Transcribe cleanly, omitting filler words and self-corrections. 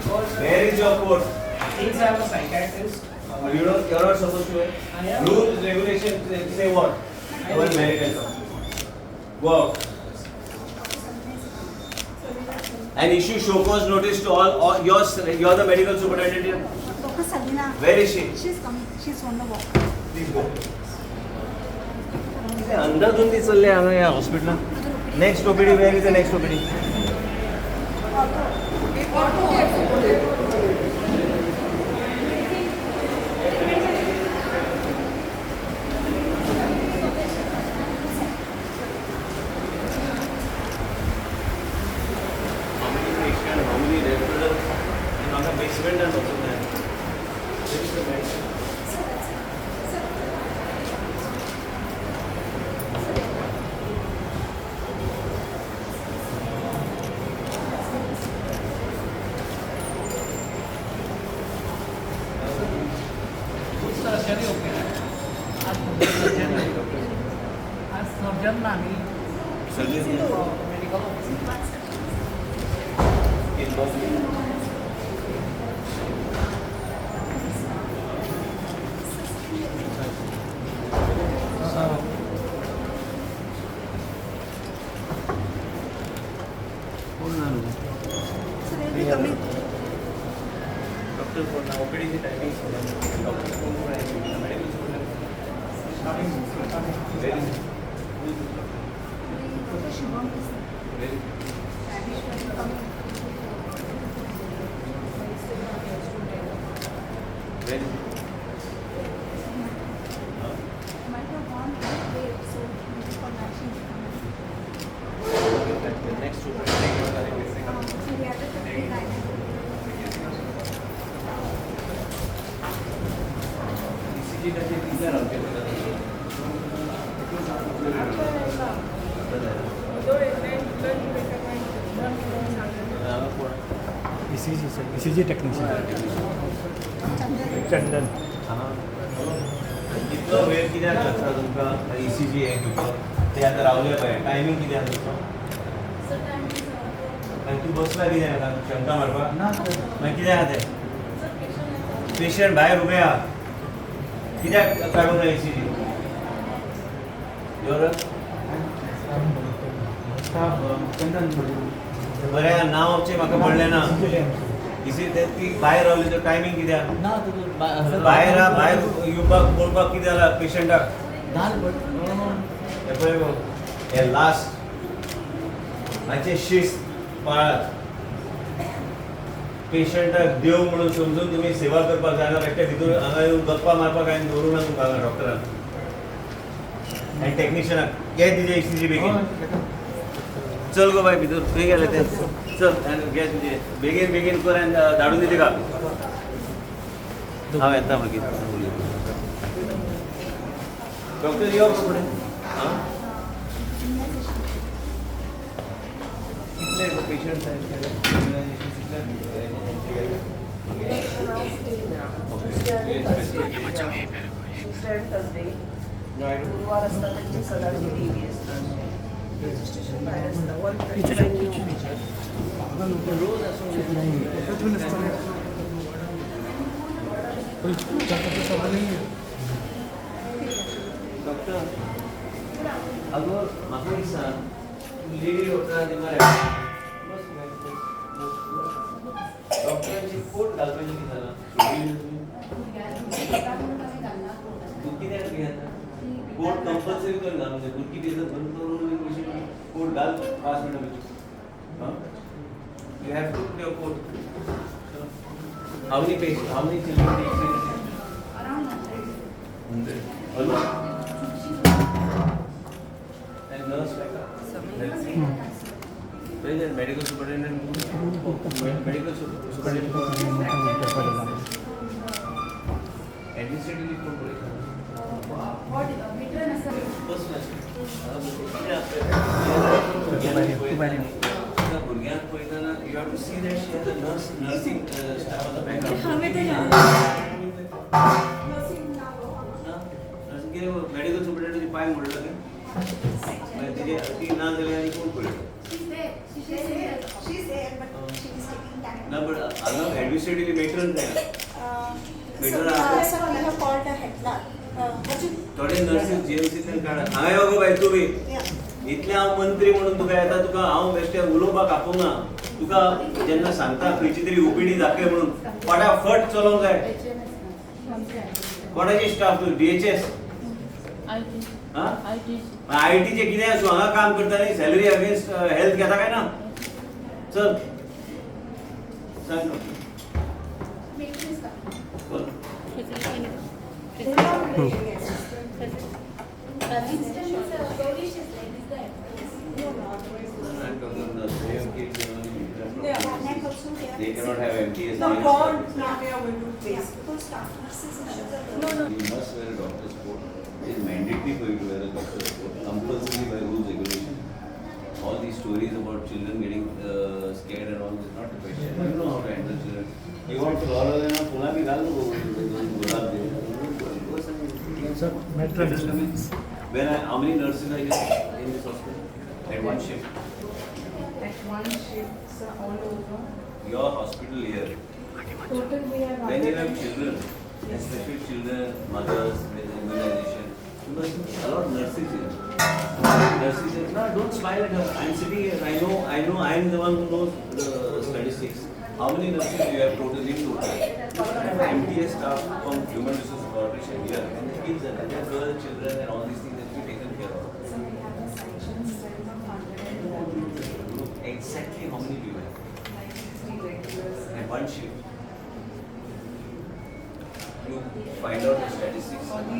Where is your coat? Since I am a psychiatrist, You don't, you're not supposed to wear. I am. Rules, regulations say what? Go and medical doctor. Go out. And issue show cause notice to all you're the medical superintendent here. Dr. Salina. Where is she? She's coming. She's on the walk. Please go. अंधाधुंदी चल्ले हांगा ह्या हॉस्पिटलान. Next OPD, where is the next OPD? How many patient, how many referrals, and on the basement and also there. Where is the bed? Surgery okay. आज surgery आज सर्जन ना आमी Surgery. Medical officer. In both. So they'll be coming. Doctor कोण ना ओपीडीची timing doctor कोण कोण आहे medical superintendent. Dr. Shubham is very coming. Very Might have gone that way, so maybe for that she's coming. Next superintendent. Pediatric gynae. ECG ताचे कितले रावचे कोण? ECG sir, ECG technician Chandan. कितलो वेळ कित्याक लागता तुमकां ईसीजी हें घेवपाक? ते आतां रावले पळय, टायमींग कितें आसा तुमचो? आनी तूं बसला कितें आतां शंका मारपाक? ना. मागीर कितें आहा तें? पेशंट भायर उबे आहा, कित्याक काडूंक ना ईसीजी? Your Chandan. बरें आहा, नांव म्हाका पडलें ना. इसी ती भायर रावली तर टायमींग कितें आहा? ना, तुका भायर आहा, भायर येवपाक पळोवपाक कितें जाला पेशंटाक? हे पळय गो, हे लास्ट मातशें शिस्त पाळात. पेशंटाक देव म्हणून समजून तुमी सेवा करपाक जायना. बेश्टे भितर हांगा येवन गप्पा मारपाक हांवें दवरूं ना तुमकां हांगा डॉक्टरान आनी टॅक्निशियनाक. घे तुजें ईसीजी बेगीन. चल गो बाय भितर, खंय गेले ते? चल आनी घे तुजें बेगीन बेगीन कर आनी धाडून दी तिका. हांव येता मागीर. डॉक्टर यो फुडें. आं, कितले पेशंट्स आहेत? ट्युजडे आणि थर्सडे. गुरुवार असतात त्यांची सदाची टी व्ही असतात. रजिस्ट्रेशन बाहेर असतं. 139. रोज आसूंक डॉक्टर. अगो म्हाका एक सांग, लेडी डॉक्टर आहा ती मरे बस. डॉक्टरांची कोट घालपाचें कितें जालां? तूं कित्याक घेता कोट? कंपल्सरी करून घालूंक जाय. भुरगीं बी बंद करून कोट घाल. 5 मिनटां भितर you have to put your coat. How many patient, how many children? Around 100. Hello? And nurse like Where is that medical superintendent? Medical superintendent. Administratively कोण पळयता? What matron असं बस मातशें. कितें आसता, भुरग्यांक पळयतना you have to see that she has a nurse, nursing staff on the background. हांवें ते नर्सिंग ना. नर्सिंग कितें, मेडिकल सुपरिटेंडंटाचे पांय मोडला खंय? मागीर तेजे ती ना जाल्यार आनी कोण पळयता? She's there. She's there. She's there, but she is taking time. ना, बट हांगा एडमिनिस्ट्रेटिव्ह मेट्रन जाय. So, sir, we have called the head clerk. Arjun. थोडे नर्सीस जीएमसींतल्यान काडा. हांगा यो गो बाय तूं बी. Yeah. इतलें हांव मंत्री म्हणून तुका येता, तुका हांव बेश्टें उलोवपाक आपोवना. तुका जेन्ना सांगता खंयची तरी ओपीडी दाखय म्हणून, फटाफट चलोवंक जाय. कोणाची स्टाफ तूं? डीएचएस? आयटीचे कितें आसूं, हांगा काम करता न्ही. सॅलरी अगेन्स्ट हेल्थ घेता काय ना? चल, सांग. Matron is coming. बोल. Instant, sir. Gaurish is like, is there. No, no, otherwise. I'm talking of the same kids, Yeah. Neck also they are They cannot have MTS. No, bond, now we are going to Yeah, place. because staff nurses issues are. No, no. You must wear a doctor's coat. It is mandatory for you to wear a doctor's coat, compulsory by rules regulation. All these stories about children getting scared and all is not the question. You know how to handle children. You want floral and फुलां बी घाल नको, गुलाब दे. Sir, matron. How many nurses are here in this hospital at one shift? At one shift, sir, all over. Your hospital here. Total we have. When you have children, especially children, mothers with immunization, you must a lot of nurses here. Nurses here, no, don't smile at her. I'm sitting here. I know, I know, I'm the one who knows the statistics. How many nurses do you have totally total? MTS staff from Human Resource Corporation here, and the kids and their girl children and all these things that be taken care of. So we have a sanction strength of 111. Exactly how many do you have? 60 regulars. And one shift. You find out the statistics.